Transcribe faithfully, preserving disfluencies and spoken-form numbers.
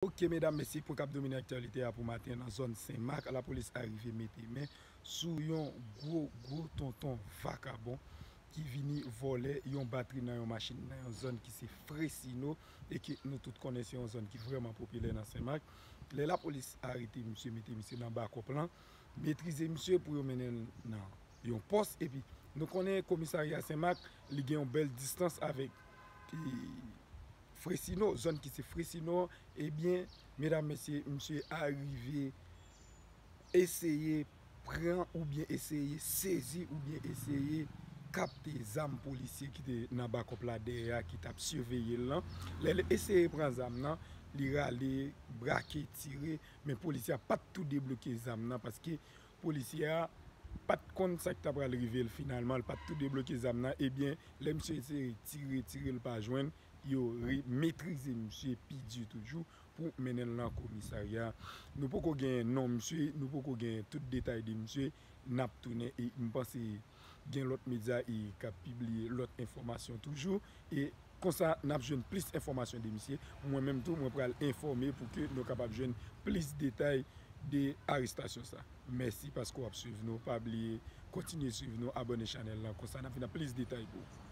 Ok, medam, mesye, pwen k ap domine aktyalite a pou maten nan zòn Senmak, lapolis arive mete men sou yon gwo, gwo tonton vakabon ki vini vòlè yon batri nan yon machin nan yon zòn ki se Fresino e ke nou tout konnen se yon zòn ki vrèman popilè nan Senmak. Lè lapolis arete misye, mete misye nan bakòp lan, metrize misye pou yo mennen l nan yon pòs. Epi nou konnen komisarya Senmak, li gen yon bèl distans avèk e, Fresino, zòn ki se Fresino. Ebyen, medam, mesye, misye arive eseye pran oubyen eseye sezi oubyen eseye kapte zam polisye ki te nan bakòp la dèyè a ki t ap siveye l lan. Lè l eseye pran zam nan, li rale, brake, tire, men polisye a pa t tou debloke zam nan paske polisye a pa t konn sa k ta pral rive l finalman, l pa t tou debloke zam nan. Ebyen, lè misye eseye tire, tire, l pa jwenn, yo re- metrize misye pi di toujou pou mennen l nan komisarya. Nou poko gen non misye, nou poko gen tout detay de misye, n ap tounen e m panse gen lòt medya e k ap pibliye lòt enfòmasyon toujou e konsa n ap jwenn plis enfòmasyon de misye. Mwen menm tou, mwen pral enfòme pou ke nou kapab jwenn plis detay de arestasyon sa. Mèsi paske w ap swiv nou, pa bliye kontinye swiv nou, abòne chanèl lan, konsa n ap vin ak plis detay pou ou.